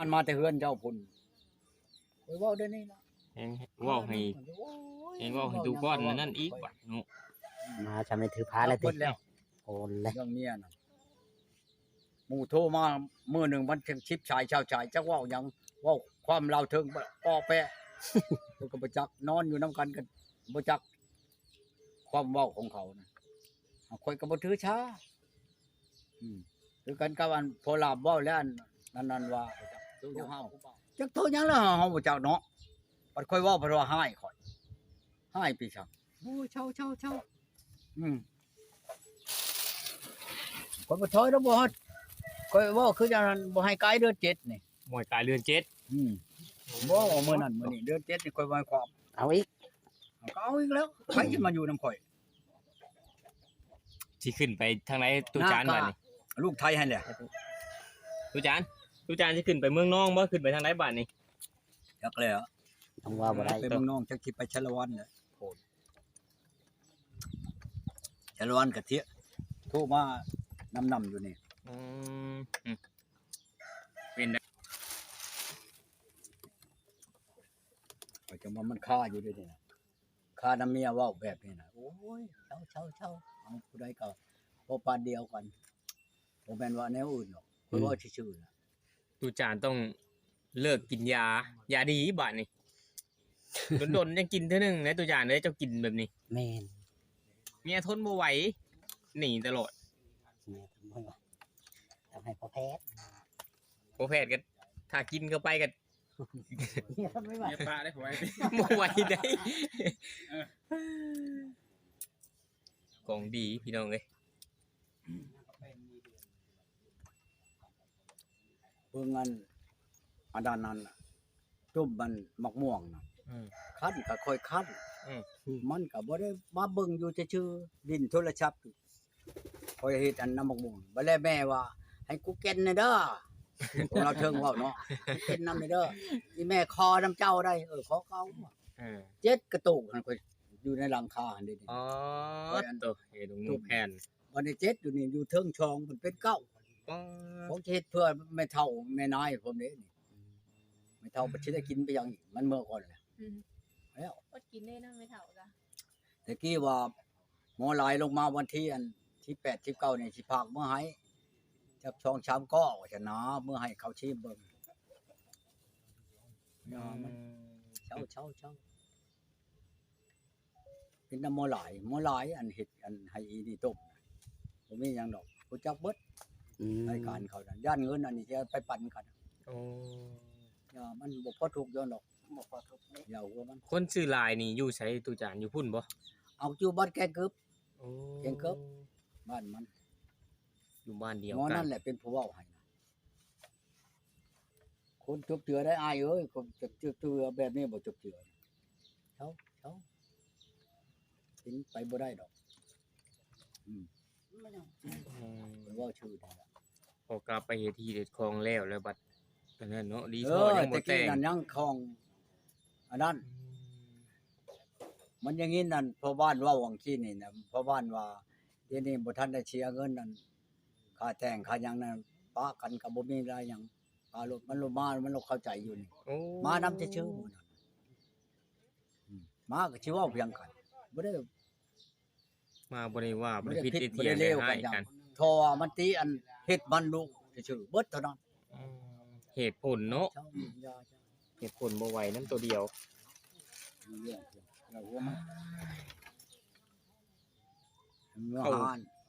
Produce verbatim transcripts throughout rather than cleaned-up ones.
มันมาแต่เฮือนเจ้าพุ้น ไปเว้าได้นี่นะ แฮงเว้าให้ โอ้ย แฮงเว้าให้ตู้ก้อนนั่นอีกบัดเนาะ มาทำให้ถือพาแล้วติ เพิ่นแล้ว โอนเลย เรื่องเมียน่ะ หมู่โทรมามื้อหนึ่งมันถึงสิบสาย เช้าสาย จักเว้าหยัง เว้าความลาวเทิงปอแปะ เพิ่นก็บ่จัก นอนอยู่นำกันก็บ่จัก ความเว้าของเขานะ ข้อยก็บ่ถือสา อืม คือกันกับอันพ่อหลาบเว้าแล้วอันนั้น นั่นว่า โทรหา จักโทรหยังแล้ว เฮาบ่จักเนาะ บัดข้อยเว้า เพิ่นว่าฮ้ายข้อย ฮ้ายไปซัง โอ้ย เซา เซา เซา อืม ข้อยบ่ถอยดอก บ่ฮอด ข้อยเว้าคือจั่งนั้น บ่ให้กายเดือนเจ็ดนี่ บ่ให้กายเดือนเจ็ด อืม บ่ มื้อนั้นมื้อนี้ เดือนเจ็ดนี่ข้อยบ่ให้ความ เอาอีก ก็เอาอีกแล้ว ไผสิมาอยู่นำข้อย สิขึ้นไปทางไหน ตู้จาน นาคา บัดนี้ ลูกไทยหั่นแหละ ตู้จาน ตู้จานสิขึ้นไปเมืองนองบ่ ขึ้นไปทางไหนบัดนี้ จักแล้ว ต้องว่าบ่ได้ ไปเมืองนอง จักสิไปชาละวันแหละ โอ้ ชาละวันกะเทีย โทรมานำๆอยู่นี่ อืม อืม เป็นได้ ข้อยจั่งว่ามันคาอยู่เด้นี่นะ คานำเมียเว้าแบบนี้นะ โอ้ย เซา เซา เซา เอาผู้ใดก็พอปานเดียวกัน บ่แม่นว่าแนวอื่นดอก ข้อยเว้าซื่อๆนะ ตู้จานต้องเลิกกินยา ยาดีบัดนี้ ดนๆจั่งกินเทื่อหนึ่งนะ ตู้จานเด้อ เจ้ากินแบบนี้ แม่น เมียทนบ่ไหว หนีตลอด เมียทนบ่ไหว ต้องให้พ่อแพทย์ พ่อแพทย์ก็ ถ้ากินเข้าไปก็ เมียทนไม่ไหว เมียปะได้ บ่ไหว บ่ไหวได้ เออ ของดีพี่น้องเอ้ย เบิ่งอัน อันนั้นนั่นน่ะ จุ่มมันมะม่วงน่ะ อืม คั้นก็ค่อยคั้น อืม มันก็บ่ได้มาเบิ่งอยู่ซื่อๆ เล่นโทรศัพท์อยู่ ข้อยเฮ็ดอันนำมะม่วง บัดแล้วแม่ว่า "ให้กูแก่นแหน่เด้อ" พวกลาวเทิงเว้าเนาะ "กูแก่นนำแหน่เด้อ อีแม่ขอนำเจ้าได้" เออ ขอเขา เออ เจ็ดกระตุกหั่น ข้อยอยู่ในหลังคาหั่นเด้ อ๋อ ข้อยอัน โต เฮ็ดหมู่แผ่น บัดนี้เจ็ดอยู่นี่ อยู่เทิงช่อง มันเป็นเก้า อ๋อ ผมสิเฮ็ดเพื่อแม่เฒ่าแม่นายผมเด้นี่ แม่เฒ่าบ่สิได้กินไปหยังอีก มันเมื่อก่อนแหละ อืม แล้ว อดกินได้เนาะแม่เฒ่าก็ แต่กี้ว่าหมอหลายลงมาวันที่อันที่แปด สิบเก้า นี่สิฝากเมื่อให้ จักสองสามก้อว่าซั่นนะ เมื่อให้เขาชิมเบิ่ง ยามัน อืม เซา เซา เซา เป็นนำหมอหลาย หมอหลายอันเฮ็ดอันให้อีนี่ต้ม บ่มีหยังดอก รู้จักเบิด อืม รายการเขานั่น ย่านเงินอันนี้จะไปปันกัน โอ้ อย่ามันบ่พอทุกข์ย้อนดอก บ่พอทุกข์นี่ อย่าหัวมัน คนชื่อหลายนี่อยู่ไส ตู้จาน อยู่พุ้นบ่ เอาอยู่บ้านแกงกึบ โอ้ แกงกึบ บ้านมัน อยู่บ้านเดียวกัน หมอนั่นแหละเป็นผู้เว้าให้นะ คนจบเจือได้อ้ายเอ้ย คนจบเจือแบบนี้บ่จบเจือ เซา เซา เป็นไปบ่ได้ดอก อืม อืม เว้าชื่อนี่ล่ะ พอกลับไปเฮ็ดที่เฮ็ดของแล้ว แล้วบัดอันนั้นเนาะ รี เอ สอร์ท อ ยังบ่ แต่กี้ แต่ง นั่นยังของ อันนั้น อืม มันอย่างนี้นั่น พ่อบ้านเว้าหว่างกี้นี่นะ พ่อบ้านว่า เดี๋ยวนี้บ่ทันได้เสียเงินนั่น ค่าแต่งค่าหยังนั่น ปะกันก็บ่มีรายหยัง ปะรถมันลงมา มันลงเข้าใจอยู่นี่ โอ้ มานำซื่อๆหมู่นั่น อืม มาก็สิเว้าเพียงกัน บ่ได้ มาบ่ได้ว่า บ่ได้ผิด บ่ได้ผิด ได้เถียง บ่ได้เลว ได้ร้าย กันหยัง กัน เพราะว่ามันติอันเฮ็ดมันลูกซื่อๆ เบิดเท่านั้น อืม เหตุผลเนาะ เจ้าอย่า เหตุผลบ่ไหวนำตัวเดียว เรื่องเรื่องหัวมัน เขา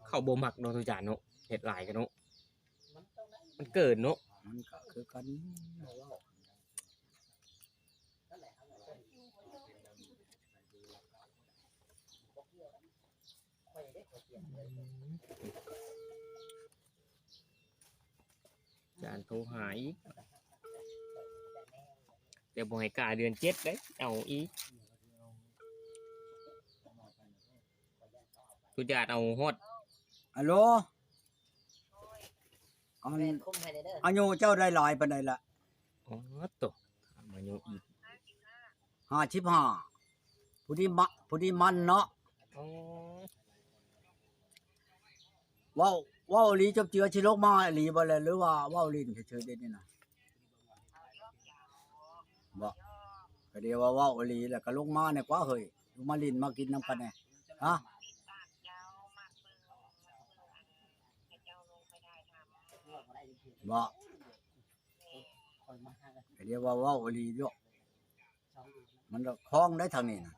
เขาบ่มักเนาะ ตู้จานเนาะ เฮ็ดหลายกันเนาะ มันเกินเนาะ มันก็คือกัน จานโทรหาอีก แต่บ่ให้กาเดือนเจ็ดเด้ เอาอีก ตุจาดเอาฮอด ฮัลโหล อัน แม่นคุมให้เด้อ อายุเจ้าได้หลายปานใดละ อ๋อ โต อายุอีก ห้าสิบห้า ผู้ที่มะ ผู้ที่มันเนาะ อ๋อ เว้า เว้าอีหลีจบเจือสิลงมาอีหลีบ่แล หรือว่าเว้าเล่นซื่อๆเด้นี่นะ บ่ ก็เดี๋ยวว่าเว้าอีหลีแล้วก็ลงมาแหน่กว่าเฮ้ย ลงมาหลิ้นมากินนำกันแหน่ ฮะ บ่ ก็เดี๋ยวว่าเว้าอีหลีเนาะ มันละคลองได้ทางนี้น่ะ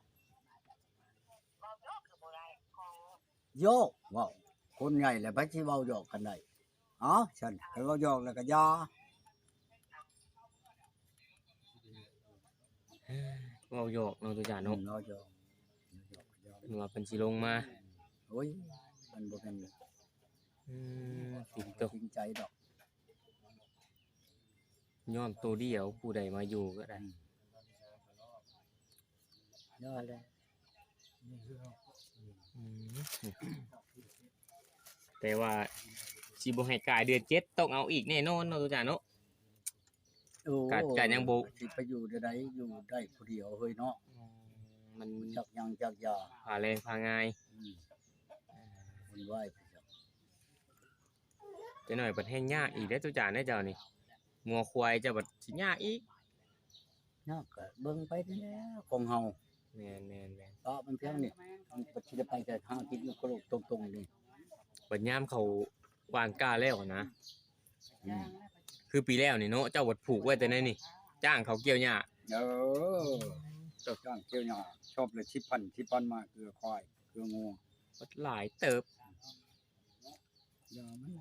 โยก เว้า คนใหญ่แล้วไผสิเว้าหยอกกันได้ เอ้า ซั่น คันเว้าหยอกแล้วก็อย่า เว้าหยอกเนาะ ตุจาน อื เนาะ ม เว้าหยอก เพิ่นว่าเพิ่นสิลงมา โอ้ย มันบ่แม่น อืม สิ ติดตัว จริงใจดอก ย้อนตัวเดียว ผู้ใดมาอยู่ก็ได้ อืม ยอดเลย อืม แต่ว่าสิบ่ให้กายเดือนเจ็ดต้องเอาอีกแน่นอนเนาะ ตุจาน เนาะ โอ้ กะ กะยังบ่ สิไปอยู่ได้ อยู่ได้ผู้เดียวเฮ้ยเนาะ มัน จักหยังจักยา พาแรงพาง่าย อืม มันไหวไปจัก จักหน่อยเพิ่นแฮงยากอีกเด้อ ตุจาน เด้อ เจ้านี่ งัวควายเจ้าบัดสิยากอีก ยากก็เบิ่งไปนี่แหละของเฮา แม่นแม่นแม่น เพราะมันเพียงนี่ มันก็สิได้ไปแต่หากินอยู่โคโลกตรงๆนี่ บัดยามเขาวางกล้าแล้วนะ อืม คือปีแล้วนี่เนาะ เจ้าบัดผูกไว้แต่ในนี่ จ้างเขาเกี่ยวหญ้า เออ เจ้าจ้างเกี่ยวหญ้า ชอบเลย สิบพัน สิบพัน มาเกลือควาย เกลืองัว บัดหลายเติบ ยามัน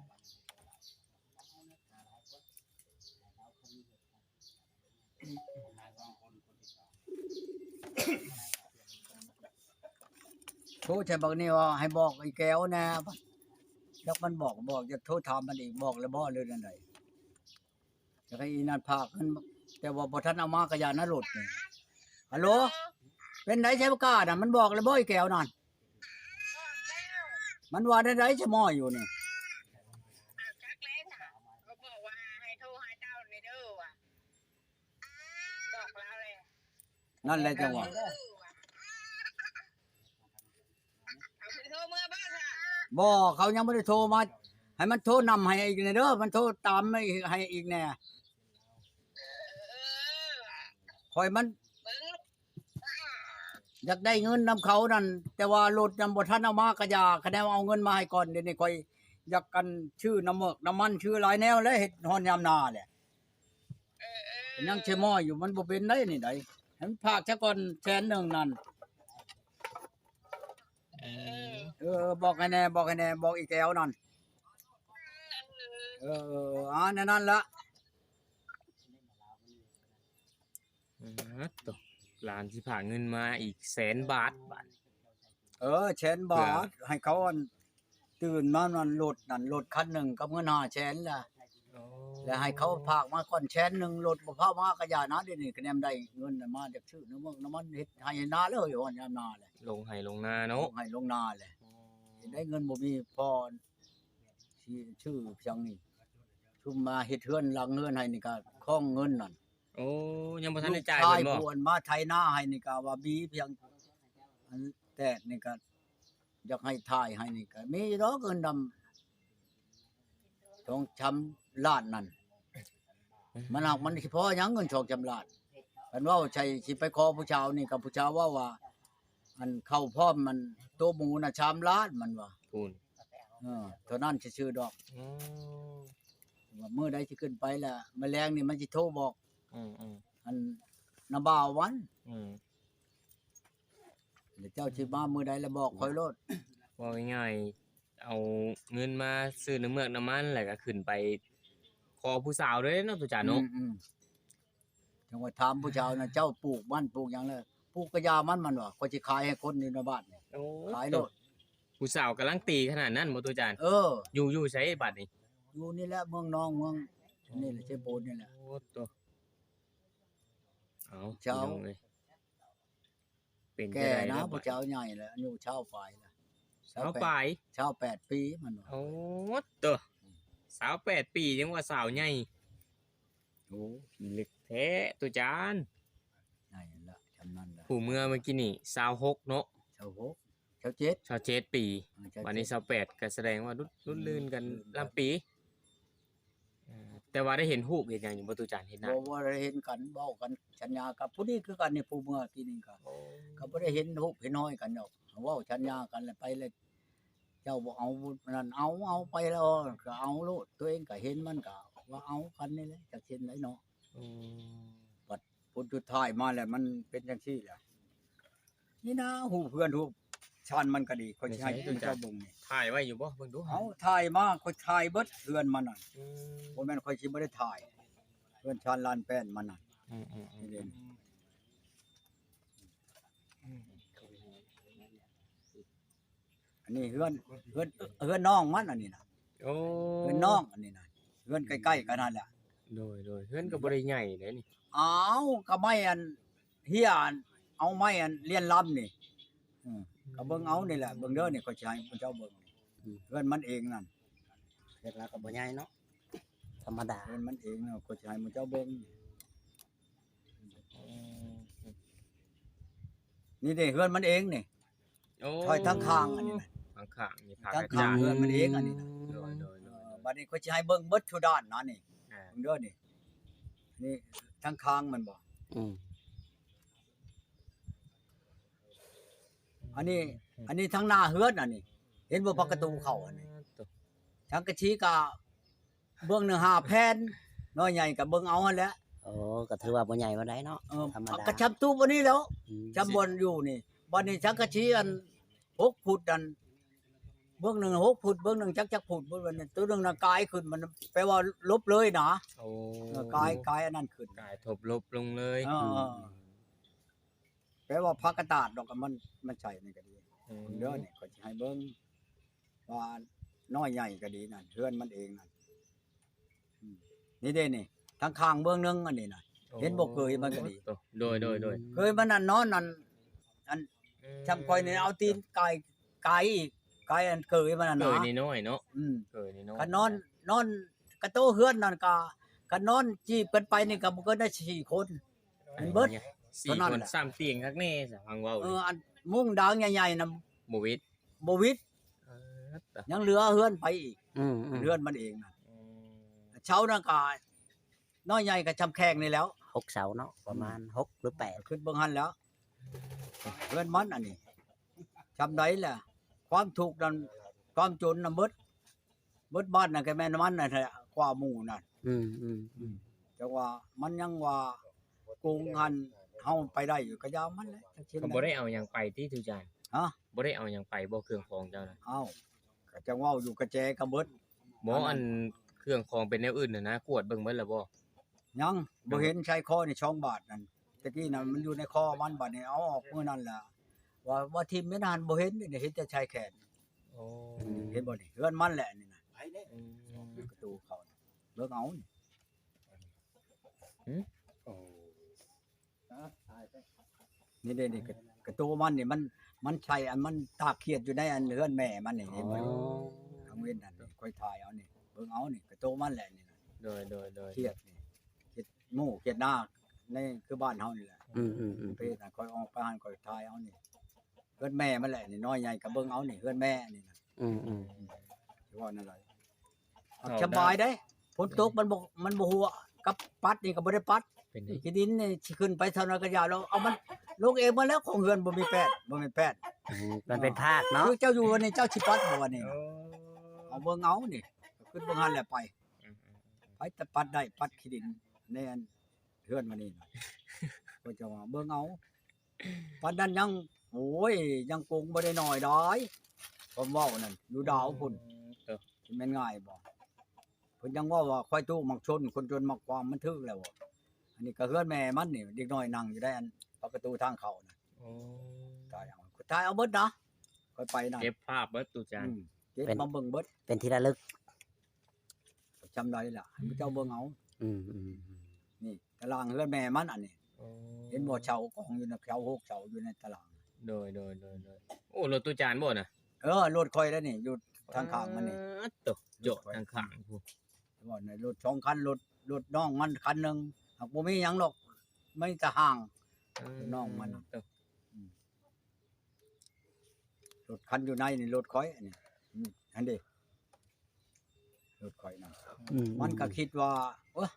โทรใส่บักนี่ว่าให้บอกอีแก้วแหน่ จักมันบอก บอก จะโทรถามมันอีก บอกแล้วบ่ หรือจั่งใด จะให้อีนั่นฝากเงิน แต่ว่าบ่ทันเอามากะยานะรถนี่ ฮัลโหล เป็นไดใช้ประกาศน่ะ มันบอกแล้วบ่อีแก้วนั่น มันว่าได้ไดจะมอยอยู่นี่ อ้าว จักแล้วน่ะ ก็บอกว่าให้โทรหาเจ้าเลยเด้อว่ะ บอกลาวเลย นั่นแหละจังหวะ เออว่ะ เอาไปโทรเมื่อบ้านค่ะ บ่ เขายังบ่ได้โทรมา ให้มันโทรนำให้อีกแหน่เด้อ มันโทรตามให้อีกแหน่ เออว่ะ ข่อยมัน เบิ่ง อยากได้เงินนำเขานั่น แต่ว่ารถยังบ่ทันเอามากะยา คะแนนเอาเงินมาให้ก่อน เดี๋ยวนี้ข่อยอยากกันชื่อน้ำเมือกน้ำมันชื่อหลายแนว และเฮ็ดฮอนยามนาแหละ เออเออ ยังเชมอยอยู่ มันบ่เป็นได้นี่ได๋ ให้มันฝากซะก่อนแสนหนึ่งนั่น อืม เออ บอกให้แหน่ บอกให้แหน่ บอกอีแก้วนั่น เออ เออ เออ อ่า นั่นนั่นละ อ่า ตัวหลานสิฝากเงินมาอีกแสนบาท บาท เออ แสนบาท ให้เขาอัน ตื่นมานั่นรถนั่น รถคันหนึ่งกับเงินห้าแสนละ แล้วให้เขาฝากมาก่อนแสนหนึ่ง รถบ่พามากะยานะ เดี๋ยวนี้คะแนนได้เงินมาจากชื่อน้ำเมือกน้ำมันเฮ็ดไฮ่เฮ็ดนาเลย ฮอนยามนาเลย ลงไฮ่ลงนาเนาะ ลงไฮ่ลงนาเลย ได้เงินบ่มีพอสิชื่อเพียงนี่ ชุมมาเฮ็ดเฮือนหลังเฮือนให้นี่ก็คล่องเงินนั่น โอ้ ยังบ่ทันได้จ่าย ลูกช เพิ่นบ่ ควรมาไถนาให้นี่ก็ว่ามีเพียง อันแตกนี่ก็ อยากให้ถ่ายให้นี่ก็ มีดอกเงินดำ สองสามล้านนั่น มันหักมันสิพอหยังเงินสองสามล้าน คันเว้าใส่สิไปขอผู้ชาวนี่ก็ผู้ชาวเว้าว่า อันเข้าพร้อมมันโตหมูน่ะสามล้านมันว่า พูน เออ เท่านั้นซื่อๆดอก อืม ว่ามื้อใดสิขึ้นไปล่ะ มื้อแลงนี่มันสิโทรบอก อืมอืม อันน้าบ่าววัน อืม แล้วเจ้าสิมามื้อใดแล้วบอกข่อยโลด ว่าง่ายๆ เอาเงินมาซื้อน้ำเมือกน้ำมันแล้วก็ขึ้นไป ขอผู้สาวด้วยเนาะ ตุจานเนาะ อืมอืมจังว่าถามผู้ชาวนะ เจ้าปลูกมันปลูกหยังเลย ปลูกกะยามันมันว่า ข่อยสิขายให้คนอยู่ในบ้านนี่ โอ้ ขายโลด ผู้สาวกำลังตีขนาดนั้นบ่ ตุจาน เออ อยู่อยู่ไสบัดนี้ อยู่นี่แหละเมืองนองเมือง นี่แหละเชโปนนี่แหละ โอ้ ตัว เอา เจ้า พี่น้องเอ้ย เป็น แก่ จั่งใด นะ เนาะ ผู้ชาวใหญ่แล้วอายุชาวปลายแล้ว สาวปลาย ชาวแปดปีมันว่า โอ้ ตัว สาวแปดปียังว่าสาวใหญ่ โอ้ ลึกแท้ ตุจาน ใหญ่ละจำนั้นละ ผู้เมือเมื่อกี้นี่สาวหกเนาะ ชาวหกชาวเจ็ด สาวเจ็ดปี เออชาวเจ็ด วันนี้สาวแปดก็แสดงว่ารุ่นรุ่นลื่นกัน อืม ล้ำปี อ่า แต่ว่าได้เห็นรูปเห็นหยังอยู่บ่ ตู้จาน เห็นหน้า บ่ บ่ได้เห็นกัน เว้ากันสัญญากับผู้นี้คือกันนี่ ผู้เมื่อกี้นี่ก็ โอ้ ก็บ่ได้เห็นรูปเห็นห้อยกันดอก เว้าสัญญากันแล้วไปเลย เจ้าบ่เอานั่น เอา เอาไปแล้วก็เอาโลด ตัวเองก็เห็นมันก็ว่าเอากันนี่แหละ จักเช่นใดเนาะ อืม บัดพุ้นสุดท้ายมาแล้วมันเป็นจังซี่แหละ นี่นะ รูปเฮือนรูปชานมันก็ดี ข้อยสิให้เจ้าเบิ่งนี่ ถ่ายไว้อยู่บ่ เบิ่งดู เอาถ่ายมา ข้อยถ่ายเบิดเฮือนมันน่ะ อืม บ่แม่นข้อยสิบ่ได้ถ่าย เฮือนชานลานแป้นมันน่ะ อืมอืมอืม นี่เด่น อันนี้เฮือน เฮือน เฮือนน้องมันอันนี้น่ะ โอ้ เฮือนน้องอันนี้น่ะ เฮือนใกล้ๆกันนั่นแหละ โดยโดย เฮือนก็บ่ได้ใหญ่เด้นี่ อ้าว ก็ไม้อันเฮียอัน เอาไม้อันเลียนลำนี่ อืม ก็เบิ่งเอานี่แหละ เบิ่งเด้อนี่ ข้อยสิให้ผู้เจ้าเบิ่ง อืม เฮือนมันเองนั่น เล็กแล้วก็บ่ใหญ่เนาะ ธรรมดา เฮือนมันเองเนาะ ข้อยสิให้ผู้เจ้าเบิ่ง นี่เด้ เฮือนมันเองนี่ โอ้ ถอยทางข้างอันนี้น่ะ ทางข้างนี่ ทางข้างเฮือนมันเองอันนี้น่ะ โดยโดยโด เอย อ บัดนี้ข้อยสิให้เบิ่งเบิดทุด้านนะนี่ อ่า เบิ่งเด้อนี่ นี่ทางข้างมันบ่ อืม อันนี้ อันนี้ทางหน้าเฮือนอันนี้ เห็นบ่ ประตูเข้าอันนี้ ตัว สังกะสีก็เบื้องหนึ่งห้าแผ่น น้อยใหญ่ก็เบิ่งเอาหั่นแหละ โอ้ ก็ถือว่าบ่ใหญ่บ่ได้เนาะ เออ ธรรมดา ก็ชำตูบอันนี้แล้ว อืม ชำบนอยู่นี่ บัดนี้สังกะสีอันหกฟุตอัน เบื้องหนึ่งหกฟุต เบื้องหนึ่งจักจักฟุต เบื้องหนึ่งตัวหนึ่งน่ะกายขึ้น มันแปลว่าลบเลยนะ โอ้ เออกาย กายอันนั้นขึ้น กายทบลบลงเลย เออ แปลว่าพระกระตาดดอกมัน มันใส่นี่ก็ดี อืม เด้อนี่ ข้อยสิให้เบิ่ง ว่าน้อยใหญ่ก็ดีนั่น เฮือนมันเองนั่น อืม นี่เด้นี่ ทางข้างเบื้องหนึ่งอันนี้น่ะ เห็นบ่เกยมันก็ดี โดยโดยโดย เกยมันนั่นนอนนั่น อัน อืม ชำข่อยนี่เอาตีนกาย กายอีก กายอันเกยมันน่ะ เก นะ ยน้อยๆเนาะ อืม เกยน้อยๆ คันนอน นอนกระโต๊ะเฮือนนั่นก็ คันนอนจีบกันไปนี่ก็บ่เกินได้สี่คน มันเบิด สี่ เท่านั้น คน แหละ สามเตียงคักแน่สะพังเว้า เออ อันมุ้งดางใหญ่ๆน่ะ บ่วิด บ่วิด เออ ยังเหลือเฮือนไปอีก อืมอืม เฮือนมันเองน่ะ อืม เช้านั่นก็น้อยใหญ่ก็ชำแข้งนี่แล้ว หกเสาเนาะ ประมาณหกหรือแปด ขึ้นเบิ่งหั่นแล้ว เฮือนมันอันนี้ ชำใดล่ะ ความทุกข์นั่น ความจนน่ะเบิด เบิดบ้านนั่นก็แม่นมันนั่นแหละ กว่าหมู่นั่น อืมอืมอืม จังว่ามันยังว่าโกงหั่นเฮาไปได้อยู่ ก็ยาวมันแหละ จังซี่ ก็บ่ได้เอาหยังไปติ ตู้จาน ฮะ บ่ได้เอาหยังไปบ่ เครื่องของเจ้านะ เอ้า ก็จังเว้าอยู่ กระแจก็เบิด บ่ อันเครื่องของเป็นแนวอื่นน่ะนะ กวดเบิ่งเบิดแล้วบ่ ยังบ่เห็นชายคอนี่สองบาทนั่น ตะกี้น่ะมันอยู่ในคอมัน บัดนี้เอาออกมื้อนั่นล่ะ ว่า ว่าทิ่มไม่นานบ่เห็นนี่ เห็นแต่ชายแขน โอ้ เห็นบ่นี่ เฮือนมันแหละนี่น่ะ อืม ประตูเข้านี่ เบิ่งเอานี่ หืม โอ้ นี่เด้นี่ กระ กระตูมันนี่ มัน มันใช่อันมันตากเขียดอยู่ในอันเฮือนแม่มันนี่ เห็นบ่นี่ อ๋อ กลางเว้นนั่นนี่ ค่อยถ่ายเอานี่ เบิ่งเอานี่ กระตูมันแหละนี่น่ะ โดยโดยโดย เขียดนี่ เขียดหมู่เขียดนา ในคือบ้านเฮานี่แหละ อืมอืมอืม เพศน่ะ ค่อยออกไปหั่น ค่อยถ่ายเอานี่ เฮือนแม่มันแหละนี่ น้อยใหญ่ก็เบิ่งเอานี่ เฮือนแม่นี่น่ะ อืมอืม สิว่าแนวใด สบายเด้ ฝนตกมันบ่ มันบ่หัว กับปัดนี่ก็บ่ได้ปัด เป็นไง ขี้ดินนี่สิขึ้นไปเท่านั้นก็อย่า แล้วเอามันลงเองมาแล้ว ของเฮือนบ่มีแปด บ่มีแปด อืมมันเป็นภาคเนาะ คือเจ้าอยู่นี่ เจ้าสิปัดบ่นี่ โอ้ เอาเบิ่งเอานี่ ขึ้นเบิ่งหั่นแหละไป อืมอืมอืม ไปแต่ปัดได้ ปัดขี้ดินในอันเฮือนมานี่น่ะ ก็จะว่าเบิ่งเอา ปานนั้นยัง โอ้ย ยังโกงบ่ได้น้อยดาย ผมเว้านั่น อยู่ดาวพุ่น เออ สิแม่นง่ายบ่ เพิ่นยังเว้าว่าควายตู้มักชน คนจนมักความ มันถืกแล้วบ่ อันนี้ก็เฮือนแม่มันนี่ เด็กน้อยนั่งอยู่ได้อันประตูทางเข้าน่ะ โอ้ ถ่ายเอา ถ่ายเอาเบิดนะ ค่อยไปนั่น เก็บภาพเบิด ตู้จาน อืม เก็บมาเบิ่งเบิด เป็นที่ระลึก จำได้ล่ะ ให้เจ้าเบิ่งเอา อืมอืมอืม นี่ ตารางเฮือนแม่มันอันนี้ โอ้ เห็นบ่ เสากองอยู่นะ เสาหกเสาอยู่ในตาราง โดยโดยโดยโดย โอ้ รถตู้จานบ่น่ะ เออ รถค่อยแล้วนี่ อยู่ทางข้างมันนี่ เออ ตกโจทย์ทางข้างพู้น ว่าในรถสองคัน รถ รถน้องมันคันหนึ่ง หากบ่มีหยังดอก ไม่แต่ห่าง เออ น้องมัน ตก รถคันอยู่ในนี่ รถค่อยอันนี้ อืม อันนี้ รถข่อยนั่น อืม มันก็คิดว่า โอ้ย